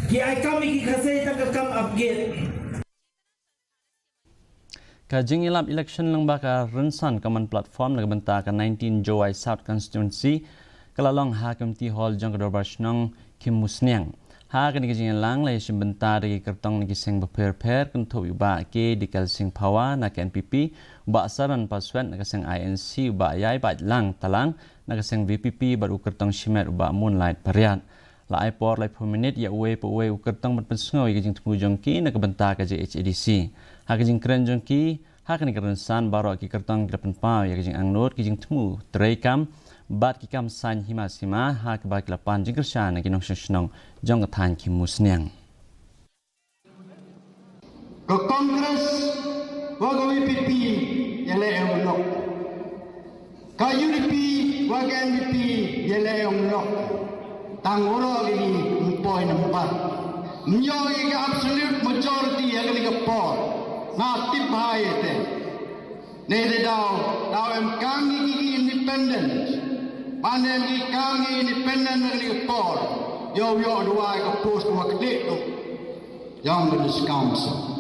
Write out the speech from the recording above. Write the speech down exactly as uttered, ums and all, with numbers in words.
Ki ai kam ïa ki Khasi tang ka kam ap gate. Ka jingïalap election lyngba ka rynsan common platform na ka bynta ka nineteen Jowai South Constituency ka la long ha Community Hall jong ka Dorbar Shnong Khimusniang. Ha kane ka jingïalang la ïashim bynta da ki kyrtong na ki seng bapher bapher, kynthup ïa u Bah K. Dikelsing Phawa na ka N P P, u Bah Saran Paswet na ka seng I N C, u Bah Yaibaitlang Talang na ka seng V P P bad u kyrtong shimet u Bah Moonlight Pariat. La ai por laiphew minit ïa uwei pa uwei u kyrtong ban pynsngew ïa ka jingthmu jong ki na ka bynta ka J H A D C. Ha ka jingkren jong ki ha kane ka rynsan, baroh ki kyrtong ki la pynpaw ïa ka jingangnud, ka jingthmu treikam bad ki kam saiñ hima sima, ha kaba ki la pan jingkyrshan na ki nongshong shnong jong ka thaiñ Khimusniang. Ka Congress wa ka V P P ïaleh ïa u lok. Ka U D P wa ka N P P ïaleh ïa u lok. Tang waroh ki ym poi namar ym ïoh ïa ka absolute majority ha kane ka por. Nga tip bha ïa te. Ne te daw, daw em kam ïa ki independent. Ban em ki kam ïa ki independent ha kane ka por. Ïoh ïoh duwai ka post wa klik tu. Jong ka District Council.